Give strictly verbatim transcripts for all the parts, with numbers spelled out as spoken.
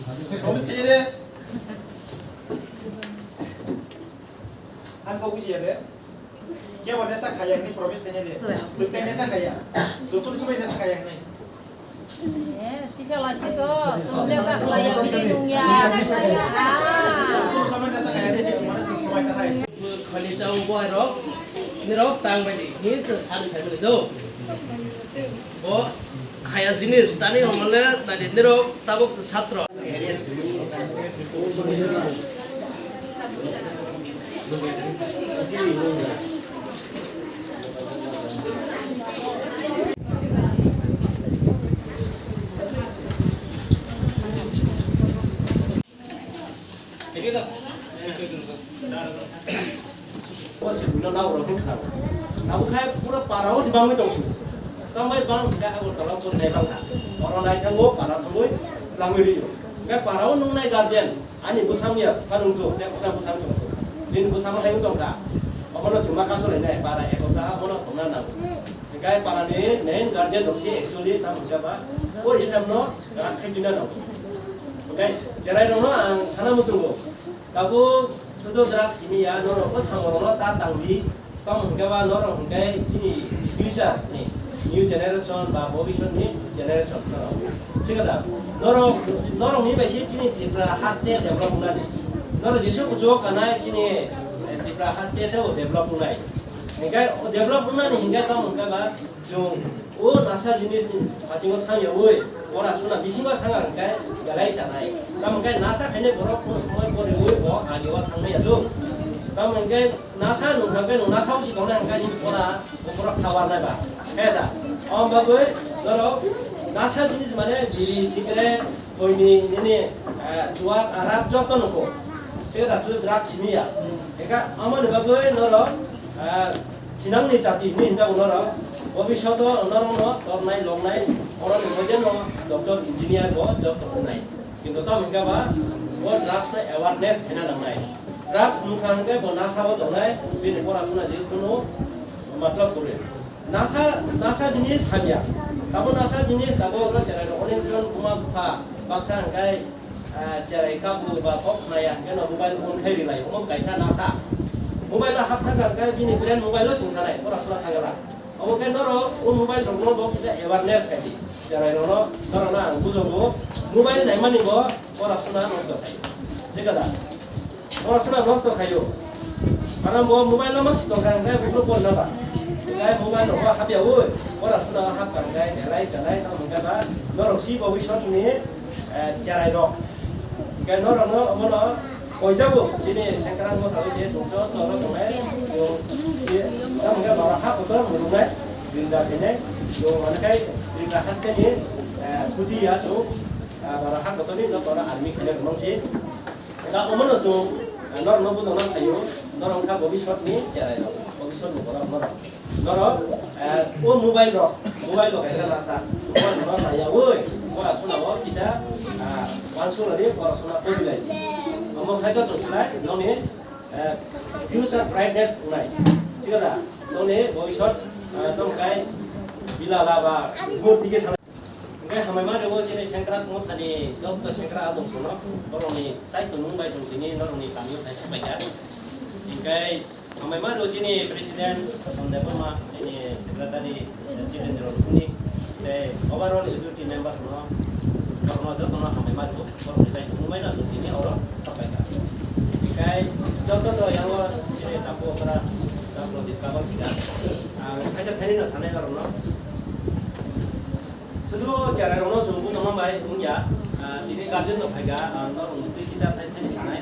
Promise khaye de. Ang kok bujiya de. Kebo nesa khaya hwnwi promise khaye de. Sure. Sir khe nesa khaya. Sir tun samai nesa khaya hwnwi. Eh, tisa lachiko, sir nesa khaya bini nungya. Sir samai nesa khaya de, sir mana sing samai khaya. Khani chao boy rok, nirok tang bai di. Ni to san khai do. Bo haya jinis tani homole chadi nirok tabuk satro. O se buino nao rok wngkha. Abo khai pura para o se bangwi tong sio. Tambai bang kha abo tola pun nai bang kha. Oro nai thango para thangwi langwi rio. Khai para o nungnai guardian ani bwsang ya pha nung thung, tei bwsang bwsang thung. Nini bwsang hai wng tong kha. Obono chuma kasu lai nai para ekota abono thongna nang. Khai para ni main guardian rok se actually tam hwnka ba o Islam no rak khai tuna nang. Khai cherai rok no ang sana muchungo. Tabuk sudo drugs simi ya, norok bo samung no ta tang di. Tamo hwnkhe ba norok hwnkhe chini future ni new generation ba bobiswt ni generation norok. Thik da? Norok, norok ni bai se chini Tripura haste develop wngnani. Norok jesu kuchuk kanai chini, eh, Tripura haste tebo develop wngnai. Hwnkhe o develop wngnani hwnkhe tamo hwnkhe ba Chwng o nasa jinis ni phasingo thang yaui, pora suna bisingo thang ang khe belai chanai. Tamo khe nasa khainai borok phone khumui poriui bo agi o thang nai ya do. Tamo khe nasa nung thang khe nung nasa o si tongnai ang khe nini pora o borok khabar nai ba. Khe da. Om bagwi norok nasa jinis mane biri, cigarette, Koini nini, eh, chuak arak joto nuko. Tei da su drugs simi ya. Eka amoni bagwi norok, eh, thinangni jati hinwi hinjago norok. Bobishoto norokno tornai longnai, oroni moideno doctor, engineer bo joto wngnai. Kintu tamo hwnkhe ba o drugs no awareness khaina nangnai. Drugs nukha hwnkhe bo nasa o tongnai, bini pora suna je kunu matlab kwrwi. Nasa, nasa jinis hamya. Tabo nasa jinis tabo oro cherai rok onek jon buma bupha baksa hwnkhe, ah, cherai kabu ba kok khnaya hwnkhe no mobile phone khai rilai omo kaisa nasa. Mobile o hap thangkha hwnkhe bini brain mobile o sing thanai pora sura thangala. Omo khe norok o mobile rok no bo kisa awareness khai di. Cherai rok no norok no ang bujogo mobile naimani bo pora suna nosto khai. Thik da? Pora suna nosto khaio. Karon bo mobile no mangsi tongkha hwnkhe bukno pori naba. Hwnkhe mobile no hapya oi. Pora suna hapkha hwnkhe belai chanai tamo hwnkhe ba norok si bobisot ni, eh, cherai rok. Hwnkhe norok no omono koijago chini sengkrak no thawi je chwngso toro tongnai. Tamo hwnkhe bara ha kotor murungnai. Rinda khainai. Yo mane khai rinda haste ni, eh, puji ya chwng, eh, bara ha kotor ni joto no army khainai rwmang si. Da omono chwng, eh, norokno bujokna phaio, norok wngkha bobisotni cherai rok, bobisotni borok norok. Norok, eh, o mobile rok, mobile rok kaisa nasa, mobile rok naiyaui, pora suna o kisa, ah, uansuknani pora suna pori lai. Omo khai joto swlai nokni, eh, future brightness wngnai. Thik da? Nokni bobisot, eh, tongkai bilala ba murti khe thangnai. Hwnkhe hambai ma rwo chini sengkrak mothani joto sengkrak abong sono borokni chaitung nung bai chwng tini norokni kamio thai sapaikha. Hwnkhe hambai ma rwo chini president Sason Debbarma, chini secretary Jitendra Rukuni, tei overall executive member no, borokno jotono hambai ma rwo borokni chaitung nung bai no chwng tini oro sapaikha. Hwnkhe joto to yango chini tabu okra, tabu di kabang kida. Ang kaisa thaini no sanai norokno. Sudu cherai rokno chwng buchama bai wngya, ah, tini guardian rok phaikha, ah, norok twi kisa thai thani sanai.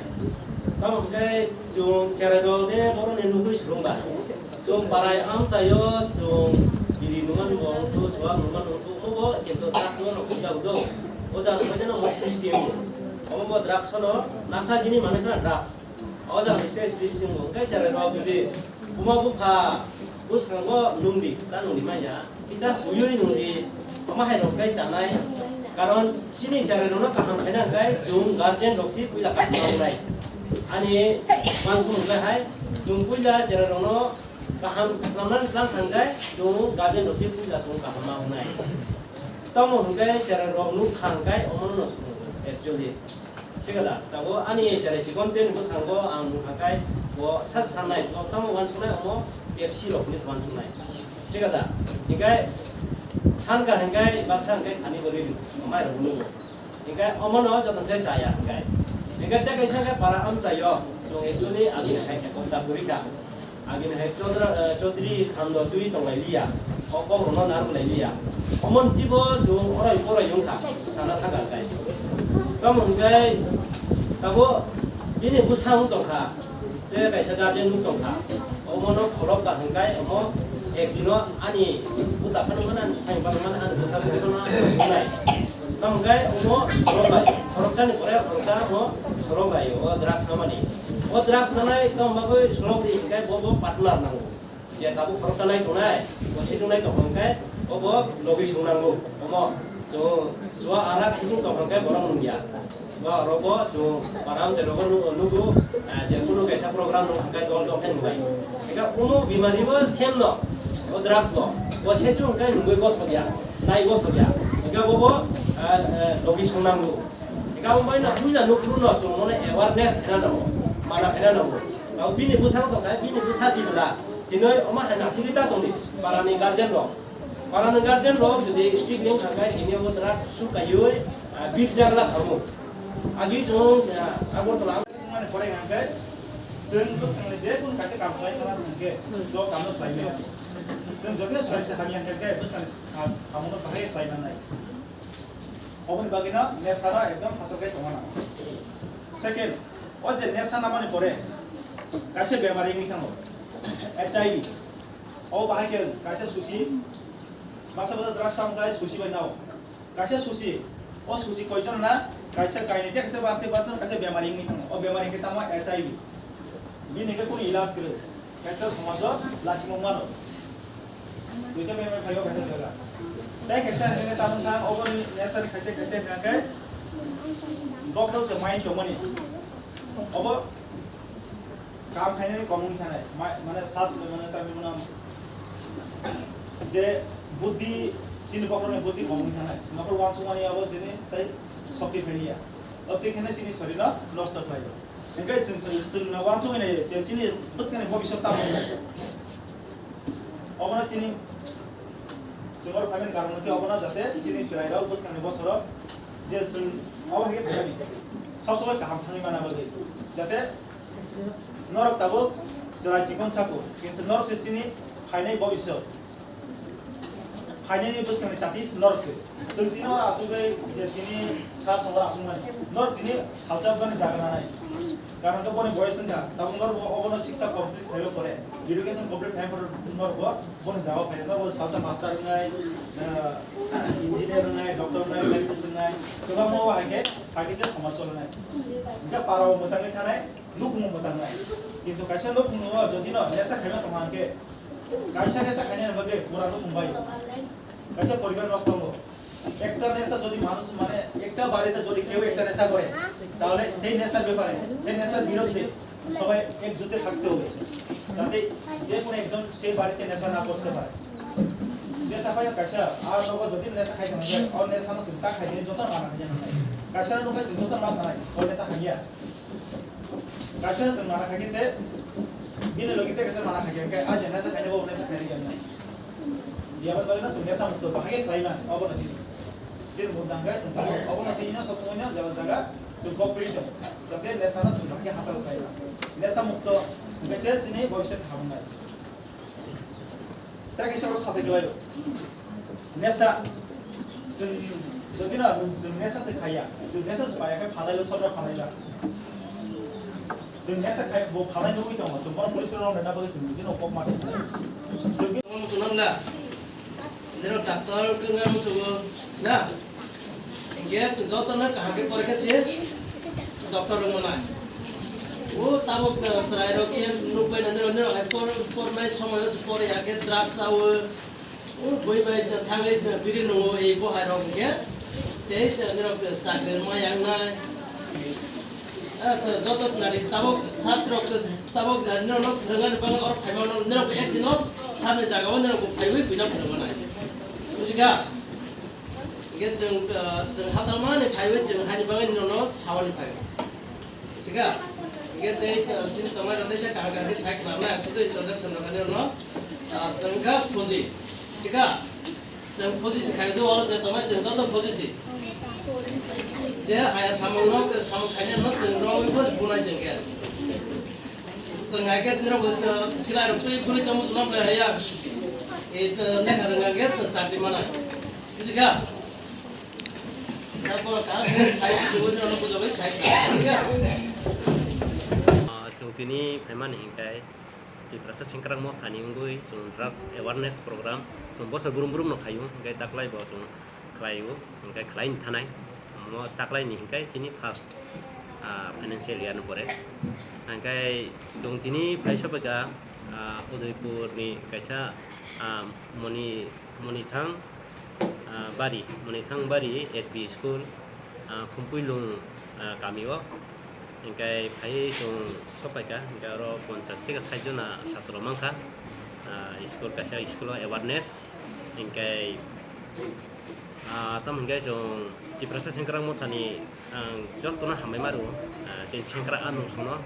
Tamo hwnkhe chwng cherai rok de boroni nugwi swrwngba. Chwng parai amchaio chwng biri numan bo wngthu, chuak numan wngthu, omo bo kintu drugs no rok hwnjago do. O jaga no khaina mo system. Omo bo drugs no nasa jini mane khna drugs. O jaga ni se system bo hwnkhe cherai rok jodi buma bupha bwskango nungdi, ta nungdi manya. Kisa huyui nungdi, omo hai rok tei chanai. Karon chini cherai rokno kaham khaina hwnkhe chwng guardian rok si puila kaham ma wngnai. Ani uansuk hwnkhe hai chwng puila cherai rokno kaham swnamnani tlang thangkhe chwng guardian rok si puila chwng kaham ma wngnai. Tamo hwnkhe cherai rok nuk kha hwnkhe omono no swrwng. Actually, sikada, tabo ani chari chikon ten bwskango ang nukha kai, bo sa sanai, bo tamo wansuknai, omo Pepsi rok hinwi wansuknai. Sikada, hinkhe sanka hinkhe baksa hinkhe thani bo riri, omai rok nugo. Hinkhe omono joto khe chaya hinkhe. Hinkhe tei kaisa khe para amchaio, chwng actually agini hai ekta purikha. Agini hai Chaudra-, eh, Chaudhary Khando twi tonglailiya, o kokrokno narwknailiya. Omon tibo chwng orai porai wngkha, sana thangkha kai. Tamo hwnkhe tabo bini bwsa wng tongkha, tei kaisa guardian wng tongkha. Omono khorok kaham kai, omo ekdino ani buta phano mano, ani thai phano mano, ani bwsa phano mano, ani wngnai. Tamo hwnkhe omo sorok lai, khoroksani pore khoroksa omo sorok lai, o drugs namani. O drugs nanai tamo bagwi sorok di hinkhe bo, bo partner nango. Je tabuk khoroksa nai tongnai, bo sijung nai tongkha hinkhe, obo logi sung nango. Omo, chwng, chwng arak sijung tongkha hinkhe borok nungya. Bo oro bo chwng para amchai rogo nu-, nugo, ah, je kunu kaisa program nung hinkhe dol dol khe nungnai. Hinkhe omo bimari bo same no, o drugs bo, bo sijung hinkhe nungwi gothokya, nai gothokya. Hinkhe bo bo, ah, ah, logi sung nango. Hinkhe abo bai no puila nukhung no chwng mone awareness khena nango, mana khena nango. Abo bini bwsang tongkha, bini bwsa si bwla. Hinoi omo hai nasigwi ta tongdi, parani guardian rok. Parani guardian rok jodi strict wng kha khe, hini omo tara su kaiwi, ah, bir jagla khamu. Agi chwng, ah, Agartala ang mani pore hwnkhe, chwng bwskangni je kun kaisa kam khlai tongna hwnkhe, jo kamo khlai maya. Chwng jodi sori se hamya hwnkhe, bwskangni, ah, kamono bahai khlai mannai. Oboni bagwino nesano ekdom hachal khe tongna nango. Second, o je nesa namani pore kaisa bemari wngwi thango, H I V. O bahai khe kaisa susi, baksa baksa drugs tamo khlai susi bai nao. Kaisa susi, o susi koichon na, kaisa kainwi tei kaisa bantwi bantwi kaisa bemari wngwi thango. O bemari khe tamo H I V. Bini khe kunu ilaj kwrwi. Kaisa somajo lachimung mano. Duita bemari phaio kaisa jaga. Tei kaisa hwnwi tamo thang oboni nesa ni kaisa khe tei hwnka khe doctor se mind tongmani. Obo kam khainani komung thanai, ma-, mane sas mane tamo mane je buddhi, chini bokhorokni buddhi komung thanai. Nokho wansukmani abo chini tei sokti phaiya. Obtwi kheno chini sorino nosto khlaio. Hinkhe chwng, chwng, chwngno wansugwi nai, chwng chini bwskangni bhobishyot tamo wngkha. Obono chini, chwng oro phaimani karon hwnkhe obono jate chini chwrairok bwskangni bosorok je chwng obo hai khe phaimani, sob somoi kaham thangwi mana bagwi. Jate norok tabuk chwrai chikon sako, kintu norok se chini phainai bhobishyot. Phainani bwskangni chati norok se. Chwng tini oro asugwi je tini sa songor asukmani. Norok tini salsa bwkhani jaga nanai. Karon khe boni boyes wngkha. Tabuk norok bo obono siksa complete khaiba pore, education complete khaiba pore norok bo boni jaga phai. Norok bo salsa master wngnai, ah, engineer wngnai, doctor wngnai, scientist wngnai. Kwbangma o hai khe, hai khe se somaj cholnai. Hwnkhe para o mwchangwi thanai, nukhung bo mwchangnai. Kintu kaisa nukhung o jodi no nesa khaima tongma hwnkhe, kaisa nesa khainani bagwi pura nukhung bai. Kaisa poribar nosto wngo. Ekta nesa jodi manush, mane, ekta barite jodi keu ekta nesa kore, tahole sei nesar bepare, sei nesar birodhe sobai ekjote thakte hobe, jate je kono ekjon sei barite nesa na korte pare. Je sapai kaisa, ar nogo jodi nesa khai thangkhe, o nesa no chwng ta khai de, joto mana khai de nangnai. Kaisa no nukhai chwng joto ma sanai, o nesa hamya. Kaisa chwng mana khaikhe se, bini logi tei kaisa mana khaikhe, hwnkhe a je nesa khainai bo nesa khainai khe nai. Yaban bagwi no chwng nesa mukto bahai khe khlai man, obo no chini. Chini mukdang khe chwng obo no chini no sokmoi no jaga jaga chwng kok pri tong. Jate nesa no chwng bahai khe hachal khlai man. Nesa mukto hwnkhe se chini bhobishyot hamnai. Tei kaisa oro sathai khlaio. Nesa, chwng, jodi no chwng nesa se khaiya, chwng nesa se paiya khe phalai lo, sodra phalai la. Chwng nesa khai, bo phalai nugwi tongo, chwng bono police rok rwna bagwi chwng bini kok ma tongkha. Chwng bi- Tongma muchungo na? Nini doctor khe wngya muchungo na? Hinkhe jotono kaham khe porikha se doctor rwngmano. O tabuk, eh, chwrairok khe nukbai nani rok, nini rok hai por-, pornai somoio se poriya khe drugs chaui. O bui bai thangwi biri nungo, ei bo hai rok hinkhe tei nini rok chakri ma yangnai. Eh, joto nari tabuk sat rok tabuk nari nini rok phwrwngmani bagwi oro phaima nini rok ekdino sani jagao nini rok phaiwi buino phwrwngmanai. Bujiga? Hingke chwng, ah, chwng hachal manani phaiwi chwng haini bagwi nono sawani phai. Sika? Hingke tei, ah, chini tongmani rok teisa kaham kaham khe sai khwlangna, tei chonjak chonjak khe nono, ah, chwng kha phuji. Sika? Chwng phuji se khai do, oro je tongmani chwng joto phuji se. Je haya samung no, samung khainai no chwng rong wi bus bunai chwng khe. Chwng hai khe nirok bo, ah, silai rok twi bwrwi tongmo chwng no bai haya. E, lekha rwngya khe chakri mana. Buji kha? Tapo ka sai tu tu no bujo bai sai. Buji kha? Ah, chwng tini phaimani hingkai Tiprasa Sengkrak Mothani wngwi chwng drugs awareness program chwng bosor brum brum no khaio, hingkai taklai bo chwng khlaio, hingkai khlaini thanai. Omo taklaini hingkai chini first, ah, financial year ni pore. Hingkai chwng tini phai sopaikha, ah, Udaipur ni kaisa, ah, Moni Monithang, ah, Bari, Monithang Bari S B school, ah, Khumpuilung, ah, kami o. Hingkai phaiwi chwng sopaikha, hingkai oro ponchas theke sait jona satro mankha, ah, school kaisa school o awareness, hingkai, ah, tamo hingkai chwng Tiprasa Sengkrak Mothani ang jotono hambai ma rwo, ah, chini Sengkrak Anungsongno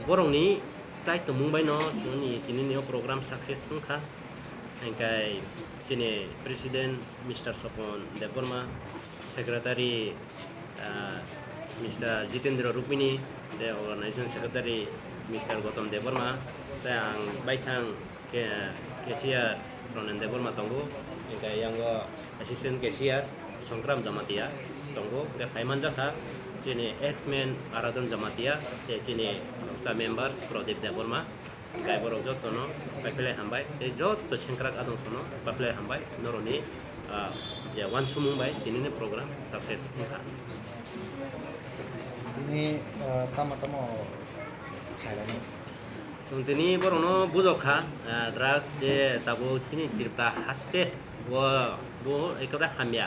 borokni chai tongmung baino chini tinini o program success wngkha. Hingkai chini President Mister Sopon Debbarma, Secretary, ah, Mister Jitendra Rukmini, tei Organization Secretary Mister Gotom Debbarma, tei ang baithang ke-, cashier Ronen Debbarma tongo, hingkai yango assistant cashier Songkram Jamatia tongo, hingke phai manjakha chini ex-man Aradon Jamatia, tei chini noksa member Pradip Debbarma. Hingkai borok jotono paipilai hambai, tei joto Sengkrak Adongsono paipilai hambai, norokni, ah, je wansukmung bai tinini program success wngkha. Tini, ah, tamo tamo khairani? Chwng tini borokno bujokha, ah, drugs je tabuk tini Tripura haste bo, bo ekore hamya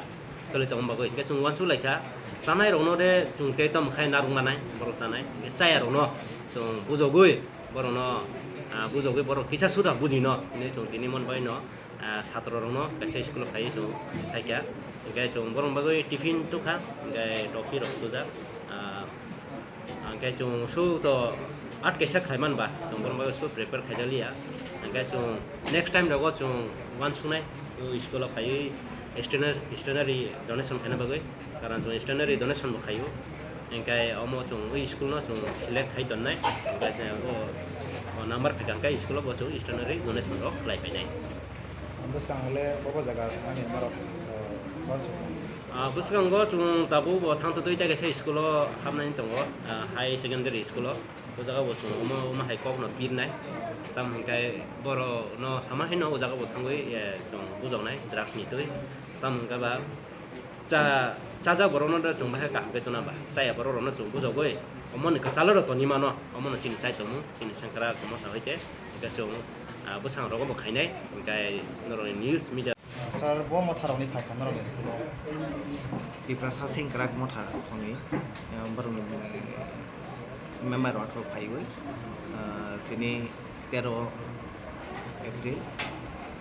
choli tongma bagwi. Hingke chwng wansuk laikha, chanai rokno de chwng tei tamo khai narwk manai, borok chanai. Hingke chaya rokno chwng bujogwi, borokno, ah, bujogwi borok kisa suda bujino hinwi chwng tini mon baino, ah, satro rokno kaisa school o phaiwi chwng phaikha. Hingke chwng borok bagwi tiffin tukha, hingke topi rok tujak. Ah, hingke chwng su to at kaisa khlai man ba, chwng borok bagwi su prepare khaijak liya. Hingke chwng next time rogo chwng wansuknai, o school o phaiwi stationery, stationery donation khaina bagwi. Karon chwng stationery donation bo khaio, hingkai omo chwng ui school no chwng select khai tonnai, hingkai se o, o number phaikha hingkai school o bo chwng stationery donation rok khlai painai. Bwskang le bobo jaga thangmani norok, eh, uansukmung? Ah, bwskango chwng tabuk bo thang twi twi kaisa school o hapnai tongo, ah, high secondary school o. O jaga bo chwng omo, omo hai kok no birnai. Tamo hingkai borok no sama haino o jaga bo thangwi, eh, chwng bujaknai drugs ni twi. Tamo hingka ba cha, chajak borok no chwng bahai kaham khe tona ba, chaya borok rok no chwng bujagwi omo ni kwchalo rok toni mano, omo no chini chai tongmung, chini Sengkrak Motha hoite, hingke chwng, ah, bwsang rogo bo khainai, hingke norok ni news media. Sir, bo Motha rok ni phaikha norok ni school o? Tiprasa Sengkrak Motha songni, ah, borok ni member rok phaiwi, ah, tini tero April,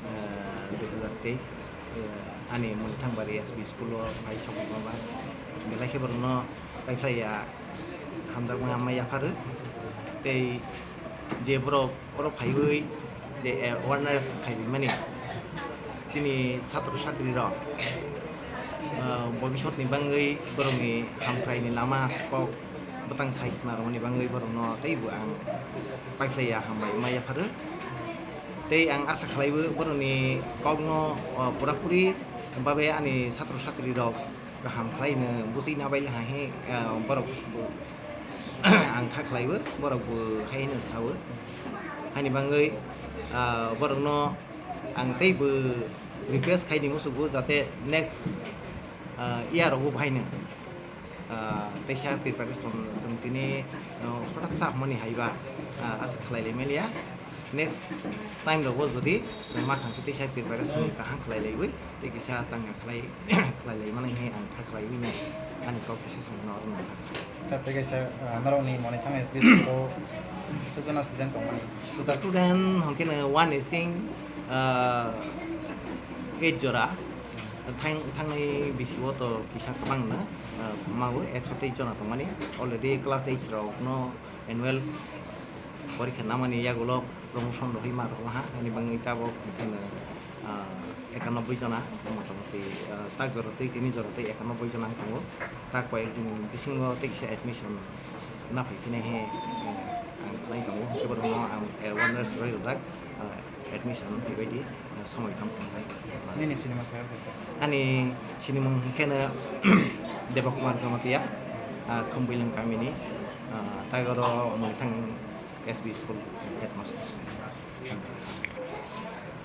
eh, dui hazar teis, eh, ani Monithang Bari S B school o phai sokma ba. Belai khe borokno paiphlaiya hamjakma amma yapharwi. Tei je borok oro phaiwi je awareness khaimani chini satro satri rok, eh, bobisotni bangwi borokni hamkraini lama kok bwtang sai khna rwmani bangwi borokno teibo ang paiphlaiya hambai ma yapharwi. Tei ang asa khlaiwi borokni kokno, o, purapuri babe ani satro satrirok kaham khlaino bwswi nabaile hai he, o, borok bo ang kha khlaiwi borok bo hai hino sawi. Haini bangwi, o, borokno ang teibo request khaini musugo jate next, o, year rogo bo haino. Ah, teisa preparation chwng tini, ah, hotak sa hwnmani haiba, ah, aswk khlai lai manya. Next time rogo jodi chwng ma thang khe teisa preparation kaham khlai laiwi tei kisa chang ya khlai, khlai lai mani hai ang kha khlaiwi nai ani kok kisa samung no oro nang thak kha. Sir, tei kaisa, ah, norokni Monithang S B school o kisa jona student tongmani. Total student hwnkhe no one is in, ah, eight jora. Thang-, thangnai bisio to kisa kwbangna, ah, mawi ekso tei jona tongmani. Already class eight rokno annual porikha namani yagulo promotion rohoi ma rohorha, ani bangwi tabok kheno, ah, ekanobboi jona, motamoti, ah, tak jora tei tini jora tei ekanobboi jona wng tongo. Tak koyek din bisingo tei kisa admission na phai phine he, eh, ang khlai tongo, hwnkhe bono ang awareness roi rwjak, ah, admission wng phai baidi, ah, somoi tong tongnai. Nini sinima saya kisa? Ani sinimung hwnkhe no Deba Kumar Jamatia, ah, Khumbuilwng kamini, ah, tai oro Mwthang S B school headmaster.